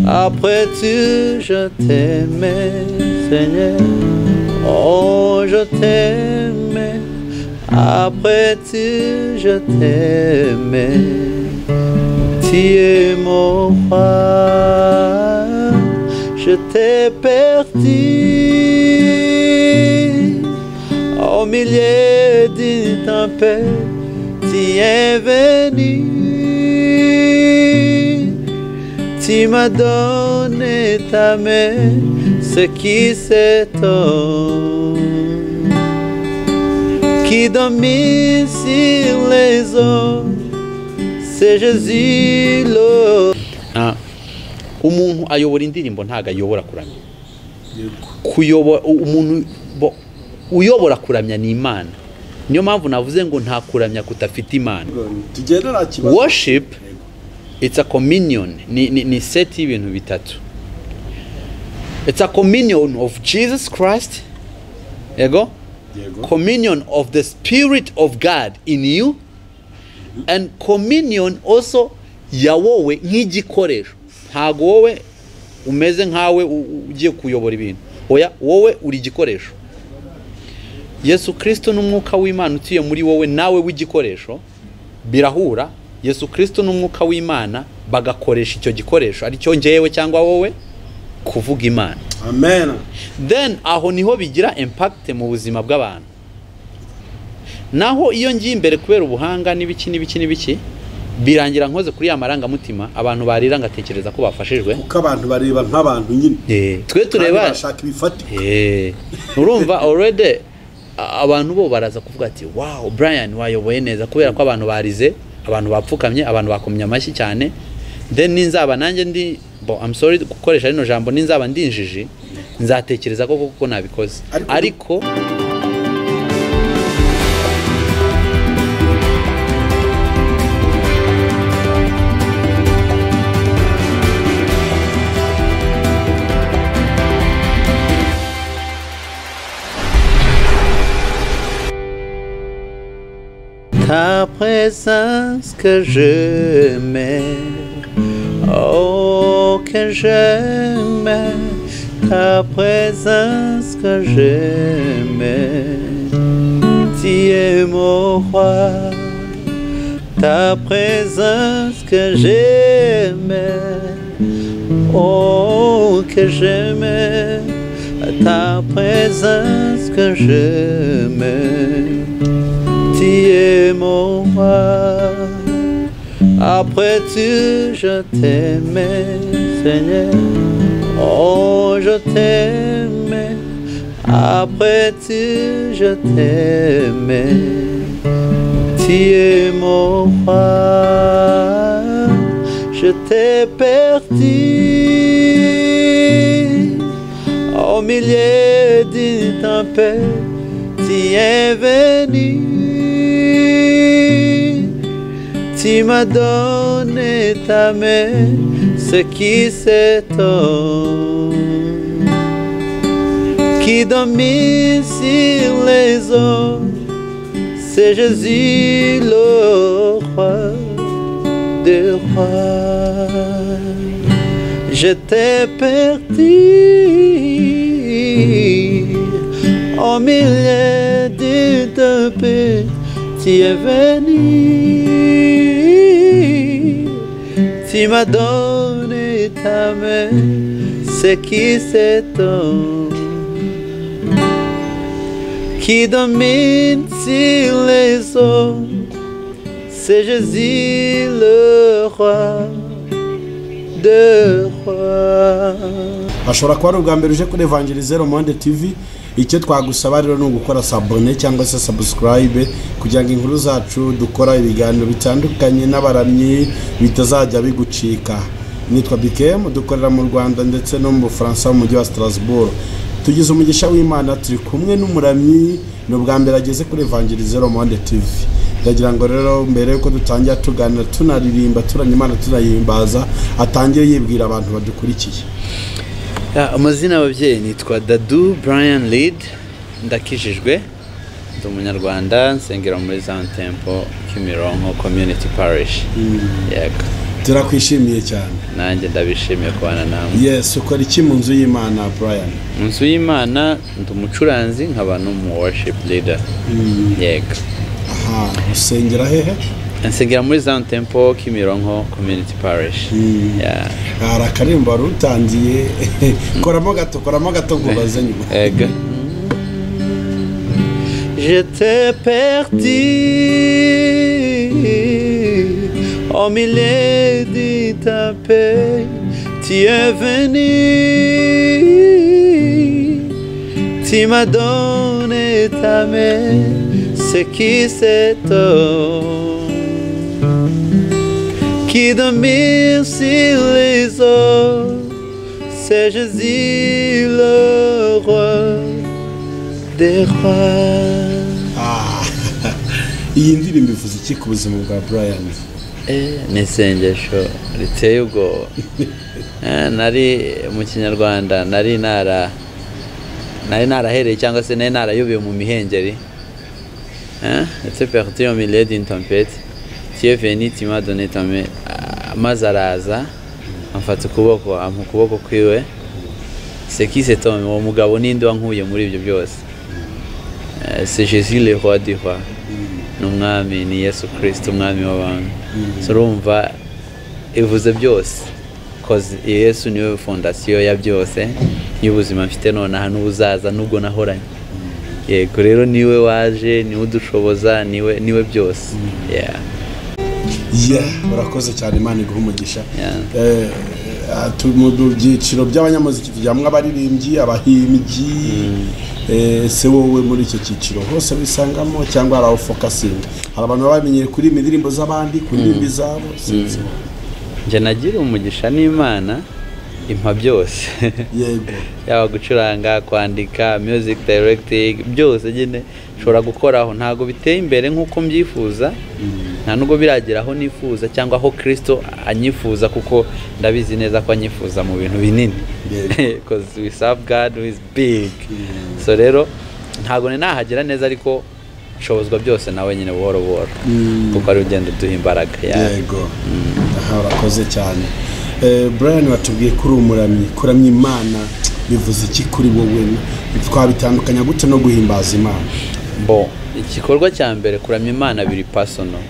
Après tout, je t'aimais, Seigneur. Oh, je t'aimais. Après tout, je t'aimais. Tu es mon roi. Je t'ai perdu au milieu d'une tempête. Tu es venu. Tu m'as donné ta main, ce qui s'étonne, qui domine sur les eaux, c'est Jésus le. Umuntu ayobora indirimbo ntago ayobora kuramya. Kuyobora umuntu uyobora kuramya ni Imana. Niyo mpamvu navuze ngo nta kuramya kutafite Imana. Worship, it's a communion. Ni set y'ibintu bitatu. It's a communion of Jesus Christ. Yego? Communion of the Spirit of God in you, and communion also ya wowe nk'igikoresho. Ntago wowe umeze nkawe ugiye kuyobora ibintu. Oya, wowe uri igikoresho. Yesu Kristo n'umwuka w'Imana utuye muri wowe nawe w'igikoresho birahura. Yesu Kristo n'umwuka w'Imana bagakoresha icyo gikoresho ari cyo ngewe cyangwa wowe kuvuga Imana. Amen. Then aho niho bigira impact mu buzima bw'abantu. Naho iyo ngiye imbere kubera ubuhanga n'ibiki n'ibiki n'ibiki birangira nkoze kuri ya marangamutima abantu barira ngatekereza ko bafashijwe. Kuko abantu bareba nk'abantu nyine. Twe tureba bashaka ibifatika. Urumva already abantu bo baraza kuvuga ati wow, Brian wayoboye neza kubera ko abantu barize, abantu bapfukamye, abantu bakomye amashyi cyane. Then ninzaba nanjye ndi bo, I'm sorry gukoresha rino jambo, ninzaba ndinjiji nzatekereza ko kuko nabikoze. Ariko ta présence que j'aimais, oh que j'aimais, ta présence que j'aimais, tu es mon roi, ta présence que j'aimais, oh que j'aimais, ta présence que j'aimais. Tu es mon roi. Après tout, je t'aimais, Seigneur. Oh, je t'aimais. Après tout, je t'aimais. Tu es mon roi. Je t'ai perdu au milieu d'une tempête. Tu es venu. Tu m'as donné ta main, ce qui s'étonne, qui domine sur les eaux, c'est Jésus le roi des rois. Je t'ai perdu au milieu d'une tempête, tu es venu. Tu m'as donné ta main, ce qui s'étonne, qui domine sur les eaux, c'est Jésus le roi des rois. Ashobora kuba ari ubwa mbere uje kuri Évangéliser le Monde TV. Icyo twagusaba rero ni ugukora s'abonner cyangwa se subscribe kugira ngo inkuru zacu dukora ibiganiro bitandukanye n'abaramyi bitazajya bigucika. Nitwa Bikem, dukorera mu Rwanda ndetse no mu Bufaransa mu mujyi wa Strasbourg. Tugize umugisha w'Imana turi kumwe n'umuramyi, ni ubwa mbere ageze kuri Évangéliser le Monde TV. Ndagira ngo rero mbere yuko dutangira tuganira tunaririmba turamya Imana tunayimbaza, atangire yibwira abantu badukurikiye. Amazina y'ababyeyi nitwa Dadu Brian Lead, ndakijijwe, ndi umunyarwanda, nsengera muri Zion Temple Kimironko Community Parish. Yego. Turakwishimiye cyane. Nanjye ndabishimiye kubana namwe. Yes, ukora iki mu nzu y'Imana, Brian? Mu nzu y'Imana ndi umucuranzi, nkaba n'umu worship leader. Yego. Aha, usengera hehe? Nsengera muri Zion Temple, Kimironko Community Parish. Yeah. Hari akaririmbo wari utangiye, koramo gato, koramo gato nkubaze nyuma. Yego. J'étais perdu au milieu de ta paix. Tu es venu, tu m'as donné ta main, c'est qui cet homme qui domine sur les eaux? C'est Jésus le roi des rois. Ah, iyi ndirimbo ivuze iki ku buzima bwa Brian? Ni isengesho riteye ubwoba. Nari mu Kinyarwanda, nari narahereye cyangwa se nari narayobewe mu mihengeri. J'étais perdu au milieu d'une tempête. Tu es venu, tu m'as donné ta main. Maze araza amfata ukuboko, ampa ukuboko kwiwe. C'est qui cet homme? Uwo mugabo ninde wankuye muri ibyo byose? C'est Jésus le roi du roi. Ni umwami, ni Yesu Kristo, umwami w'abami. So urumva ivuze byose, 'cause Yesu niwe fondation ya byose, y'ubuzima mfite nonaha n'ubuzaza n'ubwo nahoranye. Yego, rero niwe waje, niwe udushoboza, niwe byose. Yeah. Yeah, urakoze cyane, Imana iguhe umugisha. Yeah. Mu byiciro by'abanyamuziki tujyamo abaririmbyi, abahimbyi. Ese wowe muri icyo cyiciro hose wisangamo cyangwa hari aho focusinga? Hari abantu baba bamenyereye kuririmba indirimbo z'abandi, kuririmba izabo, sinzi. Njye nagira umugisha n'Imana impa byose. Yaba gucuranga, kwandika, music directing, byose nyine nshobora gukoraho. Ntabwo biteye imbere nk'uko mbyifuza, nta nubwo biragera aho nifuza cyangwa aho Kristo anyifuza, kuko ndabizi neza ko anyifuza mu bintu binini, because we serve God who is big. So rero ntabwo ni nahagera neza, ariko nshobozwa byose nawe nyine buhoro buhoro, kuko ari ugenda uduha imbaraga. Yeah. Yego, aha urakoze cyane. Brian, watubwiye ko uri umuramyi. Kuramya Imana bivuze iki kuri wowe? Twabitandukanya gute no guhimbaza Imana? Bon, igikorwa cya mbere, kuramya Imana biri personal.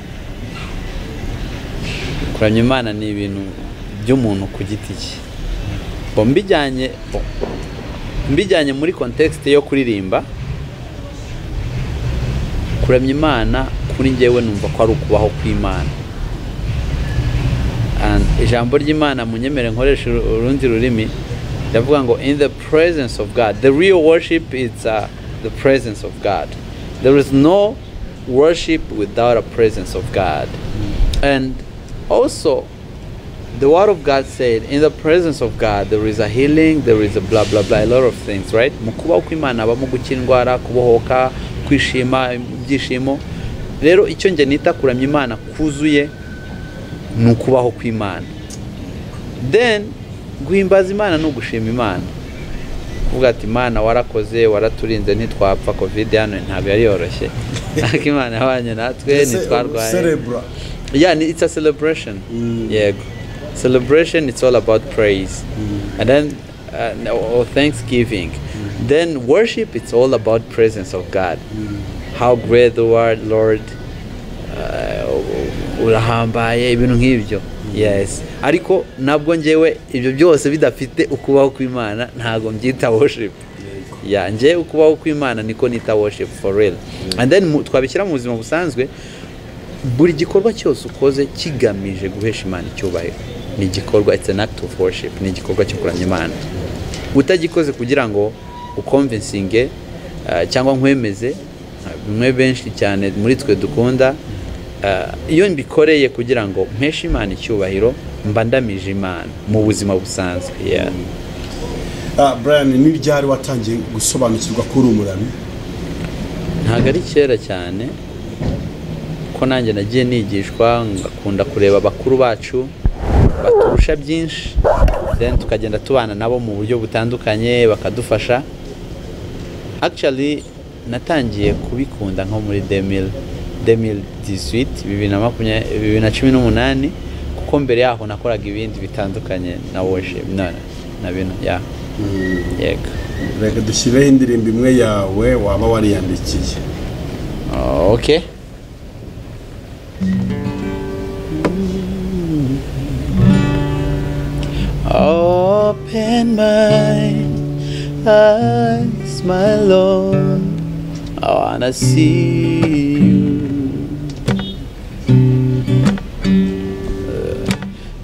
Kuramya Imana ni ibintu by'umuntu ku giti cye. Bon, mbijyanye muri context yo kuririmba, kuramya Imana kuri njyewe numva ko ari ukubaho kw'Imana. And ijambo ry'Imana, munyemere nkoresha urundi rurimi, ndavuga ngo in the presence of God, the real worship is the presence of God. There is no worship without a presence of God. And also the word of God said in the presence of God there is a healing, there is a blah blah blah, a lot of things, right? Mu kubaho kw'Imana habamo gukira indwara, kubohoka, kwishima, ibyishimo. Rero icyo njye nita kuramya Imana kuzuye ni ukubaho kw'Imana. Then guhimbaza Imana ni ugushima Imana, kuvuga ati: "Imana warakoze, waraturinze ntitwapfa." Covid hano ntabwo yari yoroshye, ariko Imana yabanye natwe, ntitwarwaye. Celebra. Yeah, it's a celebration. Yego, celebration, it's all about praise and then or thanksgiving. Then worship, it's all about presence of God. How great thou art, Lord, urahambaye, ibintu nk'ibyo. Yes, ariko nabwo njyewe ibyo byose bidafite ukubaho kw'Imana ntabwo mbyita worship. Yeah, njye ukubaho kw'Imana niko nita worship for real. And then twabishyira mu buzima busanzwe, buri gikorwa cyose ukoze kigamije guhesha Imana icyubahiro ni igikorwa, it's an act of worship, ni igikorwa cyo kuramya Imana. Utagikoze kugira ngo uconvincinge cyangwa nkwemeze, bimwe benshi cyane muri twe dukunda, iyo mbikoreye kugira ngo mpeshe Imana icyubahiro, mba ndamije Imana mu buzima busanzwe. Yeah. Ah, Brian, ni ryari watangiye gusobanukirwa ko uri umuramyi? Ntabwo ari kera cyane, ko nanjye nagiye nigishwa, ngakunda kureba abakuru bacu baturusha byinshi, then tukagenda tubana nabo mu buryo butandukanye, bakadufasha. Actually natangiye kubikunda nko muri 2018, 2018, kuko Kuko mbere yaho nakoraga ibindi bitandukanye na worship na bino ya. Yego. Reka dushyireho indirimbo imwe yawe waba wariyandikiye. Okay. Open my eyes, my Lord, I wanna see you.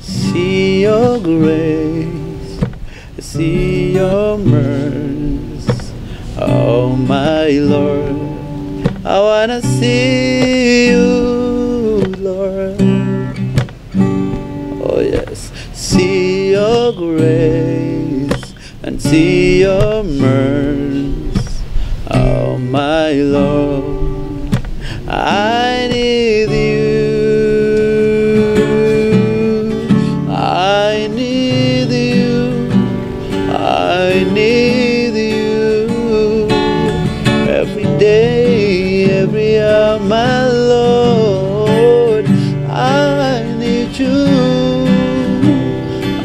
See your grace, see your mercy, oh my Lord, I wanna see you, Lord. Oh yes, see your grace and see your mercy, oh my Lord, I need you, I need you, I need you, every day, every hour, my Lord, I need you,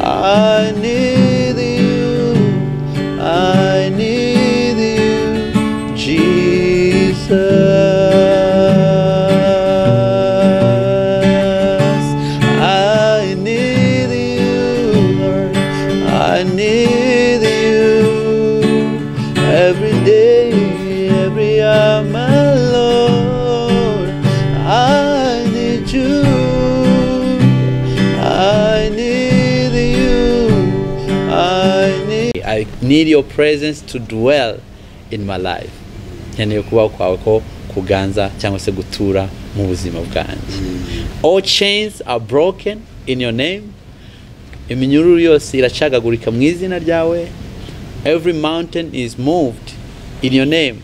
I need you, I need you, Jesus. I need you, Lord, I need you, every day, every hour, my Lord, I need you, I need you, I need your presence to dwell in my life. Nkeneye kubaho kwawe ko kuganza cyangwa se gutura mu buzima bwanjye. All chains are broken in your name. Iminyururu yose iracagagurika mu izina ryawe. Every mountain is moved in your name.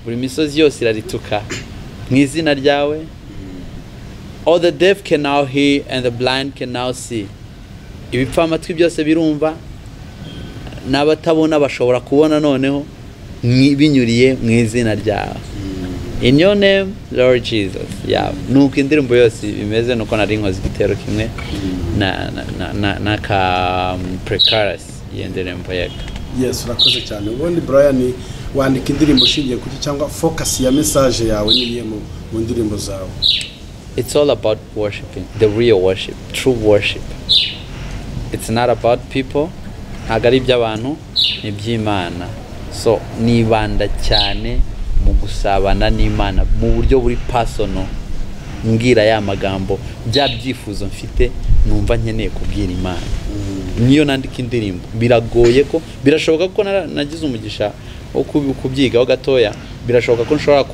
Buri misozi yose irarituka mu izina ryawe. All the deaf can now hear and the blind can now see. Ibipfamatwi byose birumva n'abatabona bashobora kubona noneho binyuriye mu izina ryawe. In your name, Lord Jesus. Yeah. Nuko indirimbo yose imeze nuko nari nkoze igitero kimwe na ka pre-chorus y'indirimbo yego. Yes, urakoze cyane. Ubundi Brian, wandika indirimbo ushingiye kuki cyangwa focus ya message yawe niye mu ndirimbo zawe? It's all about worshiping, the real worship, true worship. It's not about people, ntabwo ari iby'abantu, ni iby'Imana. So nibanda cyane mu gusabana n'Imana mu buryo buri personal, mbwira ya magambo bya byifuzo mfite numva nkeneye kubwira Imana. Niyo nandika indirimbo biragoye ko birashoboka ko nagize umugisha wo kubyigaho gatoya, birashoboka ko nshobora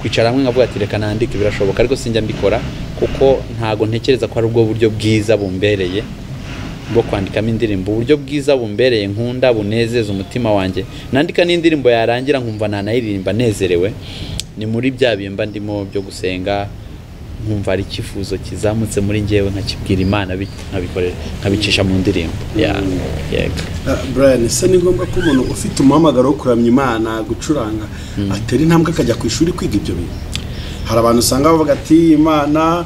kwicara hamwe nkavuga ati reka nandike, birashoboka, ariko sinjya mbikora kuko ntago ntekereza ko ari ubwo buryo bwiza bumbereye bwo kwandikamo indirimbo. Uburyo bwiza bumbereye nkunda bunezeza umutima wanjye, nandika n'indirimbo yarangira nkumva nanayiririmba nezerewe, ni muri bya bimba ndimo byo gusenga, nkumva ari icyifuzo kizamutse muri njyewe nkakibwira Imana, nkabikorera nkabicisha mu ndirimbo. Yego. Brian, se ni ngombwa ko umuntu ufite umuhamagaro wo kuramya Imana, gucuranga, atera intambwe akajya ku ishuri kwiga ibyo bintu? Hari abantu usanga bavuga ati Imana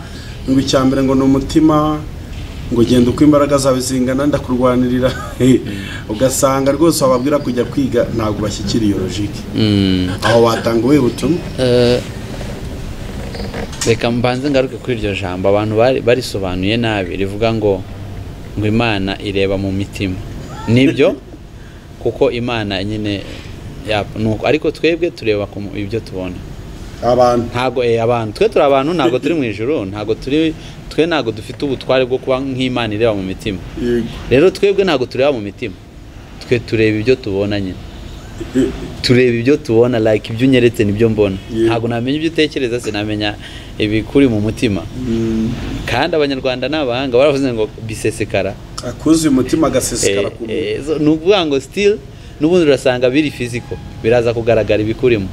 ngo icyambere ngo ni umutima, ngo genda uko imbaraga zawe zingana ndakurwanirira, ugasanga rwose wababwira kujya kwiga ntabwo bashyikira iyo logique. Aho watanga ubuhe butumwa? Reka mbanze ngaruke kuri iryo jambo abantu barisobanuye nabi, rivuga ngo Imana ireba mu mitima. Nibyo, kuko Imana nyine nuko, ariko twebwe tureba ku ibyo tubona. Abantu ntago abantu twe turi abantu, ntago turi mu ijuru, ntago turi twe, ntago dufite ubutware bwo kuba nk'Imana ireba mu mitima. Rero twebwe ntago tureba mu mitima, twe tureba ibyo tubona nyine, tureba ibyo tubona, like ibyo unyeretse nibyo mbona. Ntago namenya ibyo utekereza, sinamenya ibikuri mu mutima. Kandi abanyarwanda n'abahanga baravuze ngo bisesekara, akuze umutima agasesekara ku muntu. Ni ukuvuga ngo still n'ubundi urasanga biri physical, biraza kugaragara ibikurimo.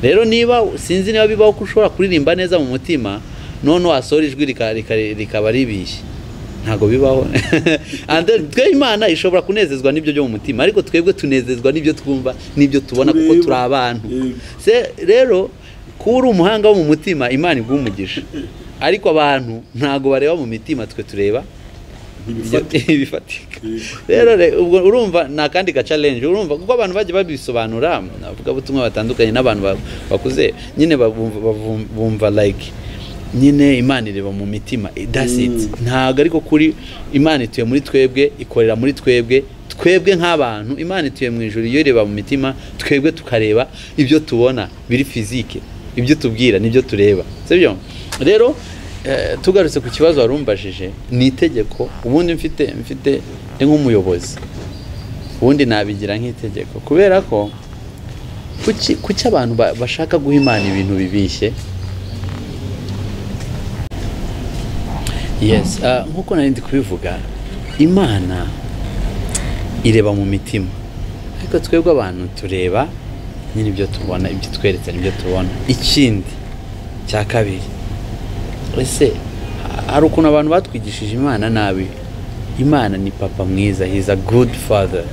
Rero niba sinzi niba bibaho ko ushobora kuririmba neza mu mutima none wasora ijwi rikaba ribishye, ntago bibaho. And then twe Imana ishobora kunezezwa n'ibyo byo mu mutima, ariko twebwe tunezezwa n'ibyo twumva n'ibyo tubona kuko turi abantu. Se rero kuba uri umuhanga wo mu mutima Imana iguha umugisha, ariko abantu ntago bareba mu mitima, twe tureba Ibifatika. Rero ubwo urumva nta kandi ga challenge, urumva kuko abantu bagiye babisobanura, avuga butumwa batandukanye n'abantu bakuze nyine bumva like nyine Imana ireba mu mitima, that's it. Ntabwo ariko kuri Imana ituye muri twebwe, ikorera muri twebwe, twebwe nk'abantu Imana ituye mu ijuru, iyo ireba mu mitima, twebwe tukareba ibyo tubona biri physique, ibyo tubwira nibyo tureba, sibyo? Rero tugarutse ku kibazo warumbajije, ni itegeko ubundi mfite ndi nk'umuyobozi, ubundi nabigira nk'itegeko, kubera ko kuki abantu bashaka guha Imana ibintu bibishye. Yes, nkuko nari ndi kubivuga, Imana ireba mu mitima, ariko twebwe abantu tureba nyine ibyo tubona, ibyo tweretse nibyo tubona. Ikindi cya kabiri, ese hari ukuntu abantu batwigishije Imana nabi. Imana ni papa mwiza, he is a good father,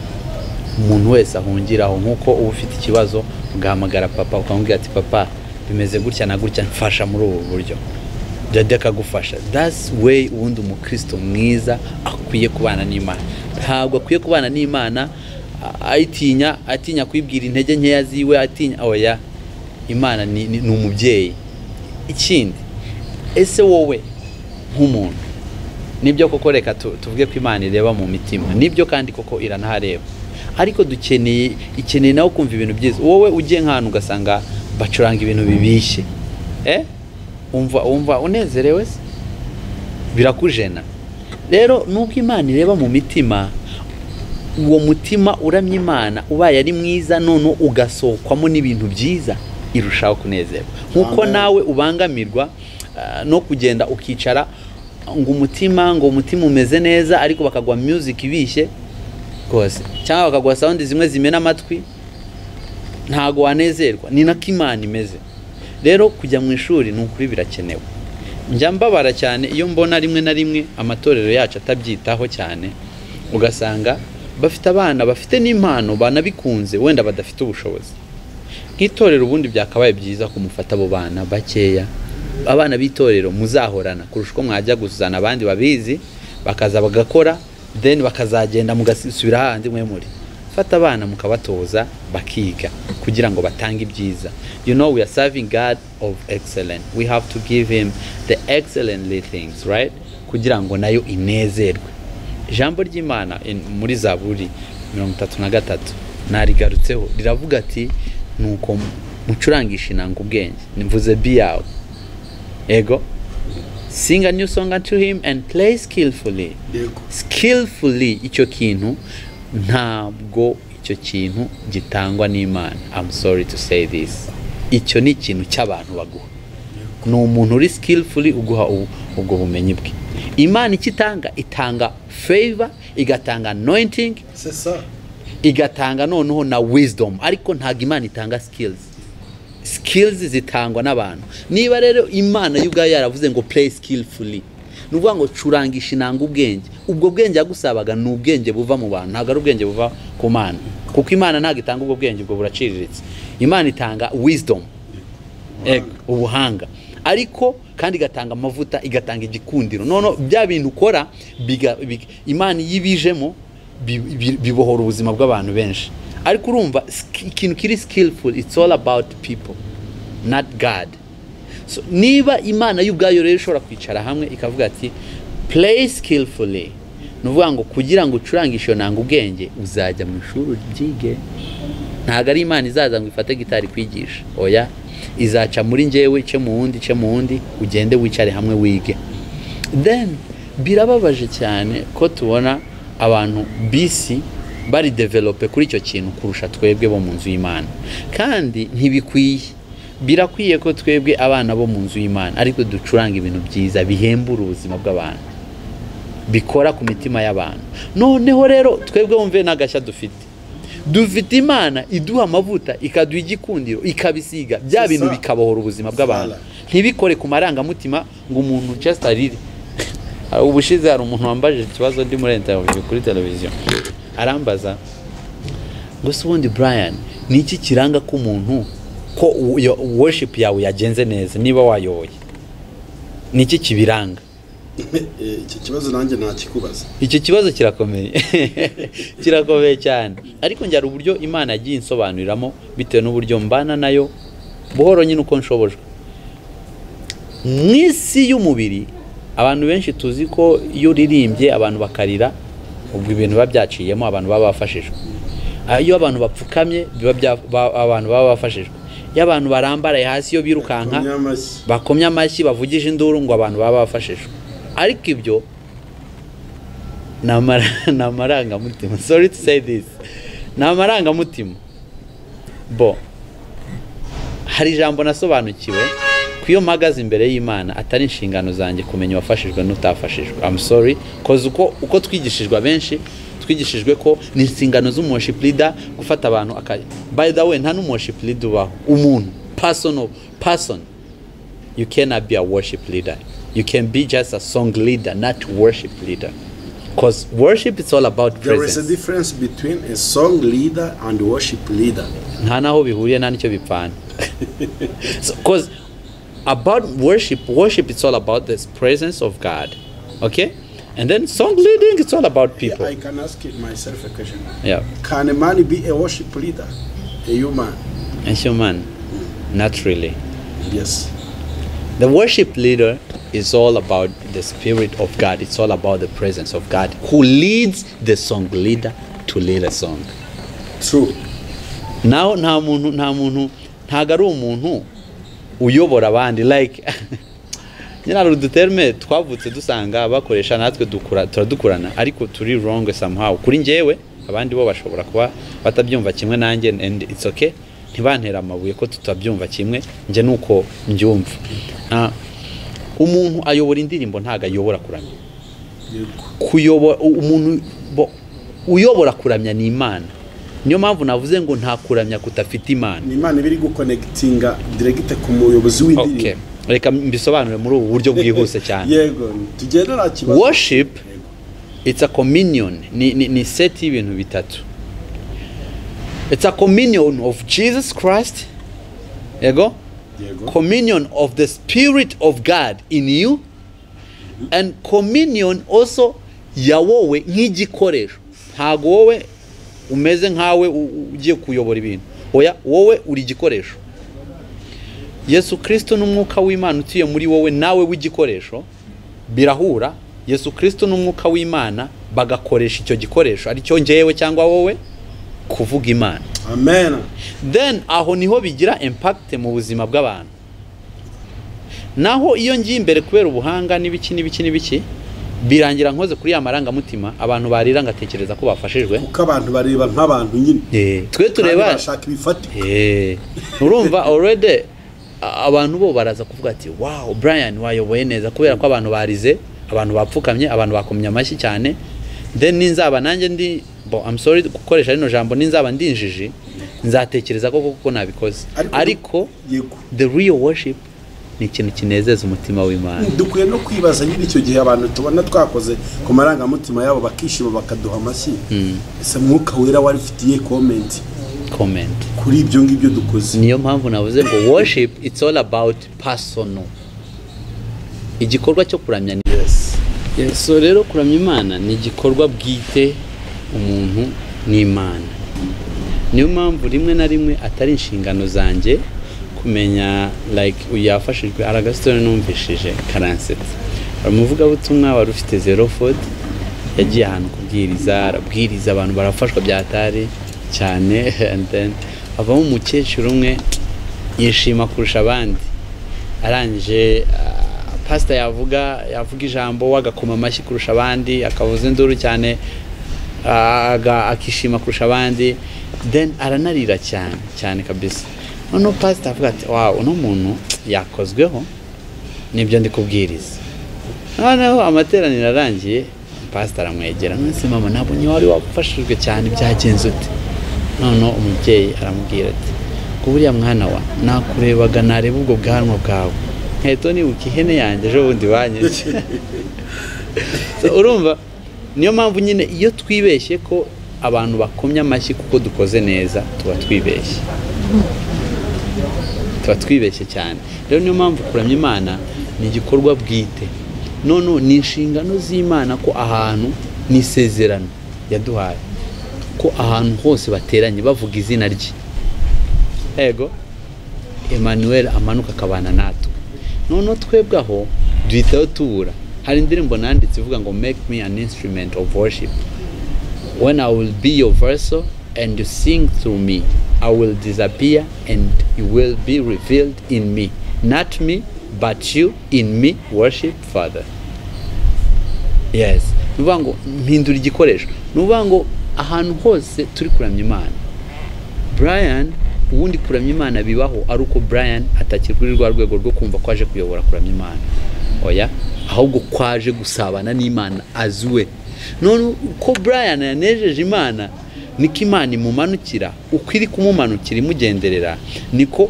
umuntu wese ahungiraho. Nkuko uba ufite ikibazo ugahamagara papa ukamubwira ati papa bimeze gutya na gutya, mfasha muri ubu buryo, Dada akagufasha. That's way ubundi umukristo mwiza akwiye kubana n'Imana. Ntabwo akwiye kubana n'Imana ayitinya, atinya kwibwira intege nkeya ziwe, atinya oya. Imana ni umubyeyi. Ikindi, ese wowe nk'umuntu, nibyo koko reka tuvuge ko Imana ireba mu mitima, nibyo kandi koko iranahareba, ariko dukeneye ikeneye nawe kumva ibintu byiza. Wowe ugiye nk'ahantu ugasanga bacuranga ibintu bibishye, umva unezerewe se? Birakujena. Rero nubwo Imana ireba mu mitima, uwo mutima uramye Imana ubaye ari mwiza, none ugasohokwamo n'ibintu byiza, irushaho kunezerwa. Nkuko nawe ubangamirwa no kugenda ukicara ngo umutima umeze neza, ariko bakagwa music ibishye rwose, cyangwa bakagwa sound zimwe zimena amatwi, ntago wanezerwa. Ni nako Imana imeze. Rero kujya mu ishuri ni ukuri birakenewe. Njya mbabara cyane iyo mbona rimwe na rimwe amatorero yacu atabyitaho cyane, ugasanga bafite abana bafite n'impano banabikunze, wenda badafite ubushobozi. Nk'itorero ubundi byakabaye byiza kumufata abo bana bakeya, abana b'itorero muzahorana, kurusha uko mwajya guzana abandi babizi bakaza bagakora, then bakazagenda mugasubira handi mwe muri. Fata abana mukabatoza bakiga kugira ngo batange ibyiza. You know, we are serving God of excellence. We have to give him the excellently things, right? Kugira ngo nayo inezerwe. Ijambo ry'Imana muri Zaburi 33 narigarutseho, riravuga ati nuko mucurangisha inanga ubwenge, nimvuze bi yawe. Ego, sing a new song unto him and play skillfully. Skillfully, icyo kintu ntabwo icyo kintu gitangwa n'Imana. I'm sorry to say this. Icyo ni ikintu cy'abantu baguha. Ni umuntu uri skillfully uguha ubwo bumenyi bwe. Imana ikitanga, itanga favor, igatanga anointing, igatanga noneho na wisdom, ariko ntabwo Imana itanga skills. Skills zitangwa n'abantu. Niba rero Imana y'ubwayo yaravuze ngo play skillfully, nuvuga ngo curangisha inanga ubwenge, ubwo bwenge yagusabaga ni ubwenge buva mu bantu, ntabwo ari ubwenge buva ku Mana, kuko Imana ntabwo itanga ubwo bwenge, ubwo buraciriritse. Imana itanga wisdom, ubuhanga, ariko kandi igatanga amavuta, igatanga igikundiro. None bya bintu ukora Imana yibijemo bibohora ubuzima bw'abantu benshi. Ariko urumva ikintu kiri skillful, it's all about people, not God. So niba Imana y'ubwayo rero ishobora kwicara hamwe ikavuga ati play skillfully, nuvuga ngo kugira ngo ucurangishe iyo nanga ubwenge uzajya mu ishuri byige. Ntabwo ari Imana izaza ngo ifate gitari kwigisha, oya, izaca muri njyewe, ice mu wundi, ice mu wundi, ugende wicare hamwe wige. Then birababaje cyane ko tubona abantu bisi bari develope kuri icyo kintu kurusha twebwe bo mu nzu y'Imana, kandi ntibikwiye. Birakwiye ko twebwe abana bo mu nzu y'Imana ariko ducuranga ibintu byiza bihembura ubuzima bw'abantu, bikora ku mitima y'abantu. Noneho rero twebwe wumve n'agashya dufite, dufite Imana iduha amavuta, ikaduha igikundiro, ikabisiga bya bintu bikabohora ubuzima bw'abantu. Ntibikore ku marangamutima ngo umuntu just arire. Ubushize hari umuntu wambajije ikibazo ndi muri interview kuri televiziyo, arambaza ngo se ubundi Brian, ni iki kiranga ko umuntu ko worship yawe yagenze neza niba wayoboye? Ni iki kibiranga? Iki kibazo nanjye ntakikubaza. Icyo kibazo kirakomeye, kirakomeye cyane, ariko njye hari uburyo Imana yagiye insobanuriramo bitewe n'uburyo mbana nayo buhoro nyine uko nshobojwe. Mu isi y'umubiri abantu benshi tuzi ko iyo uririmbye abantu bakarira, ubwo ibintu biba byaciyemo, abantu baba bafashijwe. Iyo abantu bapfukamye biba abantu baba bafashijwe. Iyo abantu barambaraye hasi, iyo birukanka bakomye amashyi, bavugije induru, ngo abantu baba bafashijwe. Ariko ibyo ni amarangamutima. Sorry to say this, ni amarangamutima. Bo hari ijambo nasobanukiwe ko iyo mpagaze imbere y'Imana atari inshingano zanjye kumenya uwafashijwe n'utafashijwe. I'm sorry, cause uko twigishijwe, abenshi twigishijwe ko ni inshingano z'umu-worship leader gufata abantu akajya. By the way, nta n'umu-worship leader ubaho. Umuntu personal person, you cannot be a worship leader. You can be just a song leader, not worship leader, because worship is all about There is presence. a difference between a song leader and worship leader. Nta naho bihuriye, nta nicyo bipfana. So, cause about worship, worship it's all about the presence of God, okay? And then song leading, it's all about people. Yeah, I can ask it myself a question. Yeah. Can a man be a worship leader? A human? A human? Not really. Yes. The worship leader is all about the Spirit of God. It's all about the presence of God who leads the song leader to lead a song. True. Now, nta muntu, nta muntu, ntago ari umuntu uyobora abandi, like nyine hari uduterme twavutse dusanga bakoresha, natwe dukura turadukurana, ariko turi wrong somehow kuri njyewe. Abandi bo bashobora kuba batabyumva kimwe nanjye, and it's okay, ntibantera amabuye ko tutabyumva kimwe. Njye nuko mbyumva. Umuntu ayobora indirimbo, ntago ayobora kuramya. Kuyobora umuntu uyobora kuramya ni Imana. Niyo mpamvu navuze ngo nta kuramya kudafite Imana. Ni Imana ibiri guconnectinga direct ku muyobozi w'indirimbo. Okay. Reka mbisobanure muri ubu buryo bwihuse cyane. Yego, tugende nta kibazo. Worship, it's a communion, ni set y'ibintu bitatu. It's a communion of Jesus Christ. Yego? Yego. Communion of the Spirit of God in you, and communion also ya wowe nk'igikoresho. Ntago wowe umeze nkawe ugiye kuyobora ibintu. Oya, wowe uri igikoresho. Yesu Kristo n'umwuka w'Imana utuye muri wowe nawe w'igikoresho birahura. Yesu Kristo n'umwuka w'Imana bagakoresha icyo gikoresho, ari cyo njyewe cyangwa wowe, kuvuga Imana. Amen. Then aho niho bigira impact mu buzima bw'abantu. Naho iyo ngiye imbere kubera ubuhanga n'ibiki n'ibiki n'ibiki, birangira nkoze kuri ya marangamutima, abantu barira ngatekereza ko bafashijwe. Kuko abantu bareba nk'abantu nyine. Twe tureba bashaka ibifatika. Urumva already abantu bo baraza kuvuga ati wow, Brian wayoboye neza, kubera ko abantu barize, abantu bapfukamye, abantu bakomye amashyi cyane. Then ninzaba nanjye ndi bo, I'm sorry gukoresha rino jambo, ninzaba ndinjiji nzatekereza ko kuko nabikoze. Ariko the real worship ni ikintu kinezeza umutima w'Imana. Dukwiye no kwibaza nyine icyo gihe abantu tubona twakoze ku marangamutima yabo bakishima bakaduha amashyi, ese Mwuka Wera wari ufitiye comment kuri ibyo ngibyo dukoze? Niyo mpamvu navuze ngo worship it's all about personal. Igikorwa cyo kuramya ni yes. So rero kuramya Imana ni igikorwa bwite umuntu n'Imana. Niyo mpamvu rimwe na rimwe atari inshingano zanjye kumenya like uyafashijwe. Aragasitore numvishije karansetsa, umuvugabutumwa wari ufite 04 yagiye ahantu kubwiriza, arabwiriza abantu barafashwa byatari cyane, and then avamo umukecuru umwe yishima kurusha abandi. Arangije pastor yavuga ijambo wagakoma amashyi kurusha abandi, akavuza induru cyane, akishima kurusha abandi, then aranarira cyane cyane kabisa. Noneho pastor avuga ati wow, uno muntu yakozweho nibyo ndi kubwiriza. Noneho amateraniro arangiye, pastor aramwegera, none mama nabonye wari wafashijwe cyane, byagenze ute? Noneho umubyeyi aramubwira ati ko buriya mwana wa nakurebaga nareba ubwo bwanwa bwawe nkahita nibuka ihene yanjye ejo bundi banyishe. So, urumva niyo mpamvu nyine iyo twibeshye ko abantu bakomye amashyi kuko dukoze neza, tuba twibeshye. Tuba twibeshye cyane. Rero niyo mpamvu kuramya Imana ni igikorwa bwite. None ni inshingano z'Imana ko ahantu ni isezerano yaduhaye ko ahantu hose bateranye bavuga izina rye, ego Emmanuel amanuka akabana natwe. None twebwe aho duhitaho tubura. Hari indirimbo nanditse ivuga ngo make me an instrument of worship, when I will be your vessel and you sing through me, I will disappear and you will be revealed in me, not me but you in me, worship Father. Yes, nuvuga ngo mpindura igikoresho. Nuvuga ngo ahantu hose turi kuramya Imana, Brian ubundi kuramya Imana bibaho ari uko Brian atakiri kuri rwa rwego rwo kumva ko aje kuyobora kuramya Imana, oya, ahubwo kwaje gusabana n'Imana azuwe. None uko Brian yanejeje Imana niko Imana imumanukira, uko iri kumumanukira imugenderera niko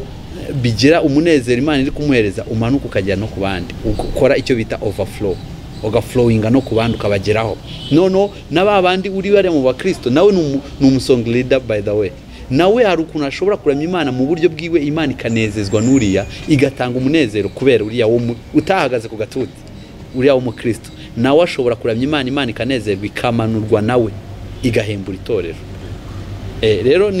bigira umunezero Imana iri kumuhereza, umanuka ukagera no ku bandi, ukora icyo bita overflow, ugaflowinga no ku bandi ukabageraho. None n'aba bandi uri bare mu bakristo nawe ni umusong leader by the way, nawe hari ukuntu ashobora kuramya Imana mu buryo bwiwe, Imana ikanezezwa n'uriya igatanga umunezero kubera uriya wo utahagaze ku gatuti, uriya w'umukristo nawe ashobora kuramya Imana, Imana ikanezerwa ikamanurwa nawe igahembura itorero. Rero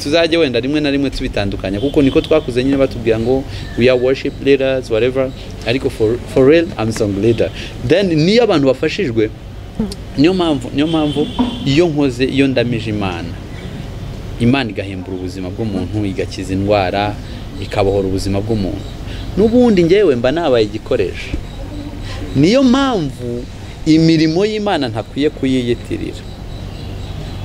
tuzajye wenda rimwe na rimwe tubitandukanya, kuko niko twakuze nyine batubwira ngo we are worship leaders whatever, ariko for real I'm song leader. Then niyo abantu bafashijwe, niyo mpamvu iyo nkoze, iyo ndamije Imana, Imana igahembura ubuzima bw'umuntu, igakiza indwara, ikabohora ubuzima bw'umuntu. N'ubundi ngewe mba nabaye igikoresho. Niyo mpamvu imirimo y'Imana ntakwiye kuyiyitirira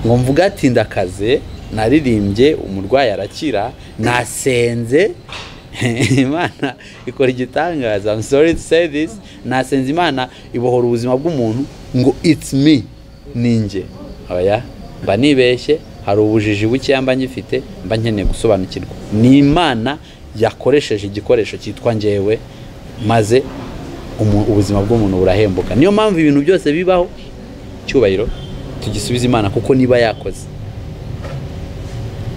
ngo mvuga ati ndakaze, naririmbye umurwayi arakira, nasenze Imana ikora igitangaza, I'm sorry to say this, nasenze Imana ibohora ubuzima bw'umuntu ngo it's me, ninjye. Oya, mba nibeshye, hari ubujiji buke mba ngifite, mba nkeneye gusobanukirwa. Ni Imana yakoresheje igikoresho cyitwa njyewe, maze ubuzima bw'umuntu burahembuka. Niyo mpamvu ibintu byose bibaho, cyubahiro tugisubiza Imana kuko niba yakoze.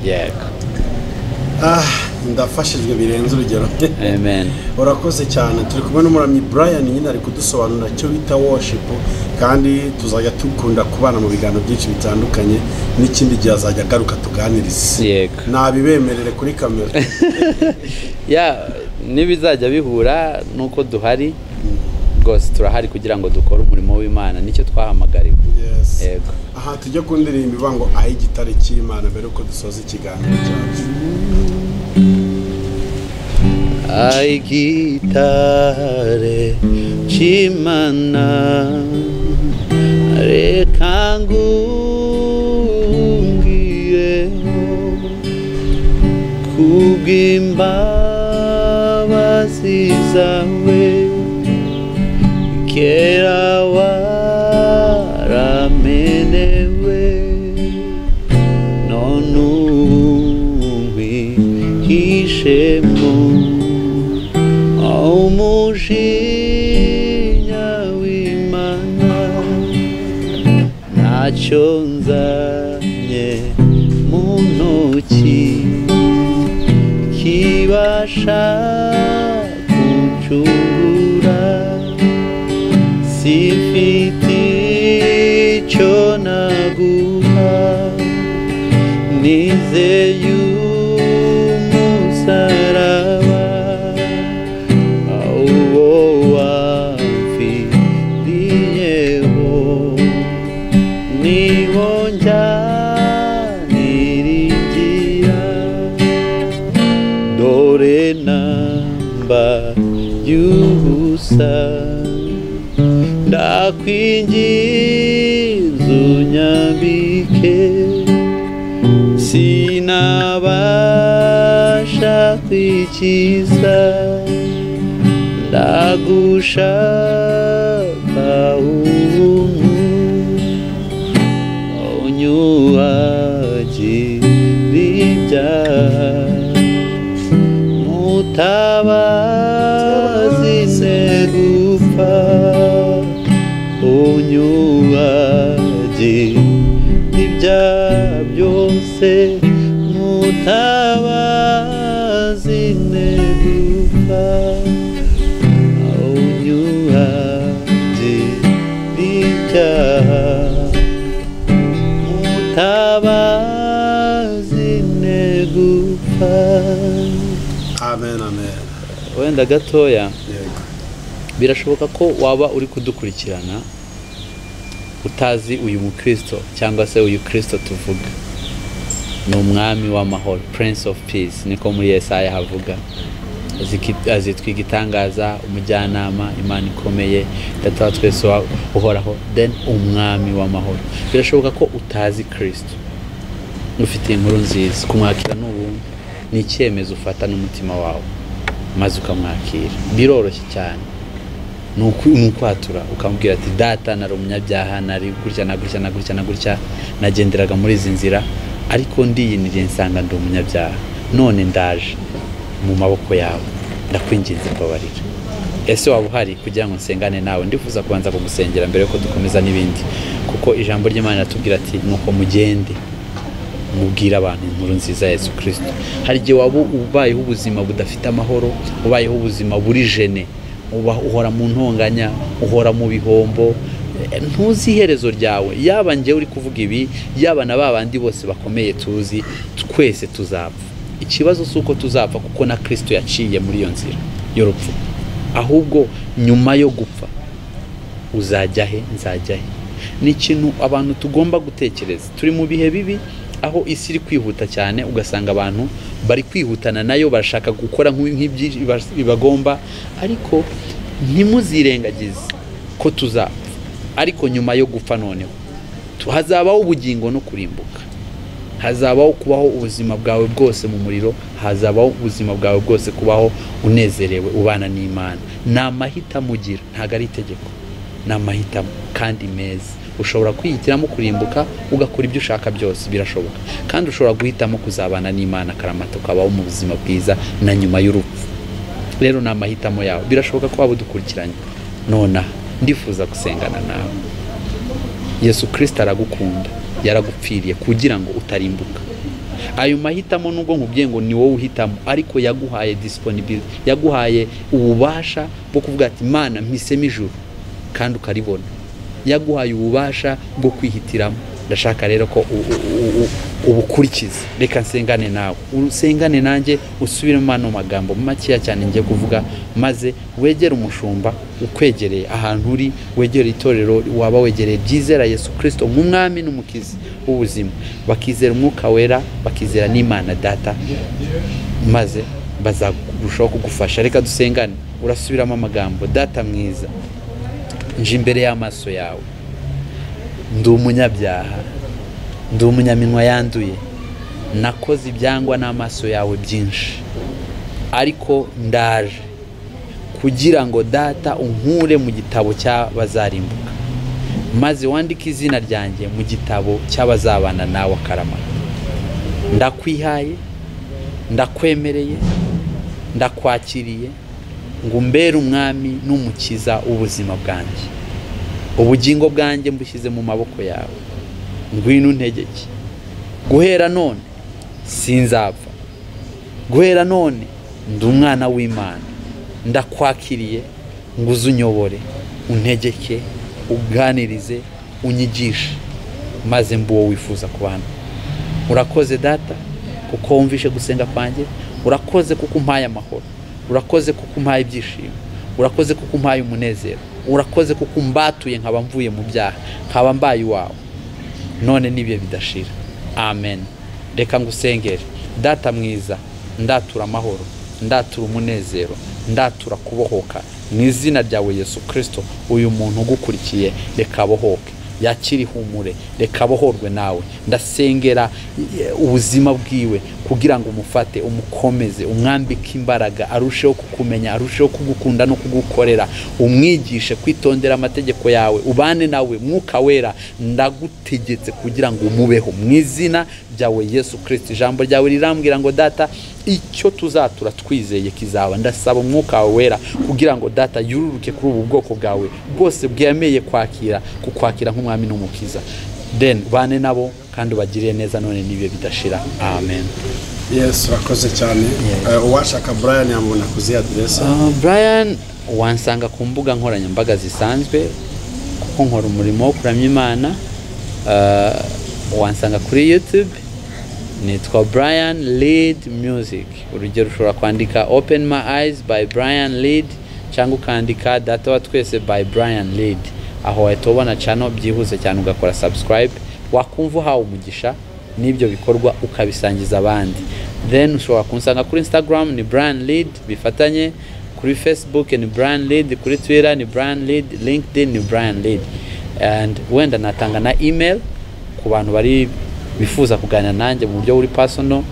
Yego. Ndafashijwe birenze urugero. Amen. Urakoze cyane. Turi kumwe n'umuramyi Brian nyine ari kudusobanurira cyo bita worship, kandi tuzajya tukunda kubana mu biganiro byinshi bitandukanye, n'ikindi gihe azajya agaruka tuganirize. Yego. Nabibemerere kuri kamera. Ya, nibizajya bihura nuko duhari rwose turahari kugira ngo dukore umurimo w'Imana, nicyo twahamagariwe. Yes. Yego. Aha tujye ku ndirimbo ivuga ngo ayi gitare cy'Imana mbere uko dusoza ikiganiro cyacu. Ayi gitare cy'Imana reka ngungireho kubw'imbabazi zawe, kera waramenewe none ubu nkwihishemo umujinya w'Imana ntacyo nzanye mu ntoki kibasha kuncungura, sifite icyo naguha, nizeye umusaraba uwo wamfiriyeho, niwo njya niringira, dore namba y'ubusa, ndakwinginze unyambike, sinabasha kwikiza, ndagushaka ubuntu, unyuhagire ibyaha, mutabazi ne gupfa, unyuhagire ibyaha byose, mutabazi ne gupfa, unyuhagire gupfa. Amen, amen. Wenda gatoya. Yego. Birashoboka ko waba uri kudukurikirana utazi uyu mukristo cyangwa se uyu Kristo tuvuga. Ni umwami w'amahoro, Prince of Peace, niko muri Yesaya havuga. Azitwa igitangaza, umujyanama, Imana ikomeye, Data wa twese uhoraho, then umwami w'amahoro. Birashoboka ko utazi Kristo. Ufite inkuru nziza, kumwakira n'ubuntu ni icyemezo ufata n'umutima wawe maze ukamwakira. Biroroshye cyane. Ni ukwatura ukamubwira ati data nari umunyabyaha, nari gutya na gutya na gutya na gutya, nagenderaga muri izi nzira, ariko ndiyiniriye nsanga ndi umunyabyaha, none ndaje mu maboko yawe, ndakwinginze mbabarira. Ese waba uhari kugira ngo nsengane nawe? Ndifuza kubanza kugusengera mbere yuko dukomeza n'ibindi, kuko ijambo ry'Imana riratubwira ati nuko mugende mubwire abantu inkuru nziza ya Yesu Kristo. Hari igihe waba ubayeho ubuzima budafite amahoro, ubayeho ubuzima buri jene, uhora mu ntonganya, uhora mu bihombo, ntuzi iherezo ryawe. Yaba njye uri kuvuga ibi, yaba na babandi bose bakomeye tuzi, twese tuzapfa. Ikibazo si uko tuzapfa, kuko na Kristo yaciye muri iyo nzira y'urupfu. Ahubwo nyuma yo gupfa uzajya he? Nzajya he? Ni ikintu abantu tugomba gutekereza. Turi mu bihe bibi aho isi iri kwihuta cyane, ugasanga abantu bari kwihutana nayo, barashaka gukora nk'ibyo bagomba, ariko ntimuzirengagize ko tuzapfa. Ariko nyuma yo gupfa noneho hazabaho ubugingo no kurimbuka. Hazabaho kubaho ubuzima bwawe bwose mu muriro, hazabaho ubuzima bwawe bwose kubaho unezerewe ubana n'Imana. Ni amahitamo ugira, ntabwo ari itegeko, ni amahitamo kandi meza. Ushobora kwihitiramo kurimbuka ugakora ibyo ushaka byose, birashoboka. Kandi ushobora guhitamo kuzabana n'Imana akaramata, ukabaho mu buzima bwiza na nyuma y'urupfu. Rero ni amahitamo yawe. Birashoboka ko waba udukurikiranye nonaha, ndifuza gusengana nawe. Yesu Kristo aragukunda, yaragupfiriye kugira ngo utarimbuka. Ayo mahitamo, nubwo nkubwiye ngo ni wowe uhitamo, ariko yaguhaye disponibility, yaguhaye ububasha bwo kuvuga ati Mana mpisemo ijuru, kandi ukaribona. Yaguhaye ububasha bwo kwihitiramo. Ndashaka rero ko ubukurikiza. Reka nsengane nawe, usengane nanjye, usubiremo ano magambo makeya cyane ngiye kuvuga, maze wegere umushumba ukwegereye ahantu uri, wegere itorero waba wegereye ryizera Yesu Kristo nk'umwami n'umukiza w'ubuzima, bakizera umwuka wera, bakizera n'Imana Data, maze bazarushaho kugufasha. Reka dusengane. Urasubiramo amagambo: Data mwiza, nje imbere y'amaso yawe, ndi umunyabyaha, ndi umunyaminwa yanduye, nakoze ibyangwa n'amaso yawe byinshi, ariko ndaje kugira ngo Data unkure mu gitabo cy'abazarimbuka, maze wandike izina ryanjye mu gitabo cy'abazabana nawe akaramata. Ndakwihaye, ndakwemereye, ndakwakiriye ngo umbere umwami n'umukiza w'ubuzima bwanjye. Ubugingo bwanjye mbushyize mu maboko yawe, ngwino untegeke. Guhera none sinzapfa, guhera none ndi umwana w'Imana. Ndakwakiriye ngo uze unyobore, untegeke, uganirize, unyigishe, maze mbe uwo wifuza kubana. Urakoze Data kuko wumvishe gusenga kwanjye. Urakoze kuko umpaye amahoro. Urakoze kuko umpaye ibyishimo. Urakoze kuko umpaye umunezero. Urakoze kuko umbatuye nkaba mvuye mu byaha, nkaba mbaye iwawe none n'ibihe bidashira. Amen. Reka ngusengere. Data mwiza, ndatura amahoro, ndatura umunezero, ndatura kubohoka mu izina ryawe Yesu Kirisito. Uyu muntu ugukurikiye reka abohoke, yakire ihumure, reka abohorwe nawe. Ndasengera ubuzima bwiwe kugira ngo umufate, umukomeze, umwambike imbaraga, arusheho kukumenya, arusheho kugukunda no kugukorera. Umwigishe kwitondera amategeko yawe, ubane nawe. Mwuka wera, ndagutegetse kugira ngo umubeho mu izina ryawe Yesu Kirisito. Ijambo ryawe rirambwira ngo Data, icyo tuzatura twizeye kizaba. Ndasaba umwuka wawe wera kugira ngo Data yururuke kuri ubu bwoko bwawe bwose bwemeye kwakira kukwakira nk'umwami n'umukiza. Then bane nabo kandi ubagirire neza none n'ibihe bidashira. Amen. Yes, urakoze cyane. Uwashaka Brian yamubona kuzi aderese? Brian wansanga ku mbuga nkoranyambaga zisanzwe, kuko nkora umurimo wo kuramya Imana. Wansanga kuri YouTube. Nitwa Brian Lead Music. Urugero, ushobora kwandika "Open My Eyes" by Brian Lead, cyangwa ukandika "Data wa Twese" by Brian Lead. Aho wahita ubona channel byihuse cyane, ugakora subscribe. Wakumva uhawe umugisha n'ibyo bikorwa, ukabisangiza abandi. Then ushobora kunsanga kuri Instagram ni Brian Lead bifatanye, kuri Facebook ni Brian Lead, kuri Twitter ni Brian Lead, LinkedIn ni Brian Lead. And wenda natanga na email ku bantu bari bifuza kuganira nanjye mu buryo buri personal.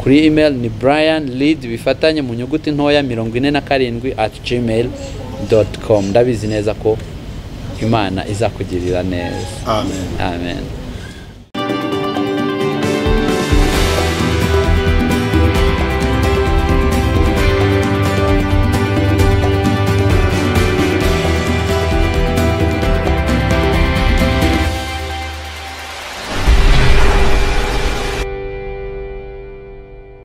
Kuri email ni Brian Lead bifatanye mu nyuguti ntoya 47@gmail.com. Ndabizi neza ko Imana izakugirira neza. Amen. Amen.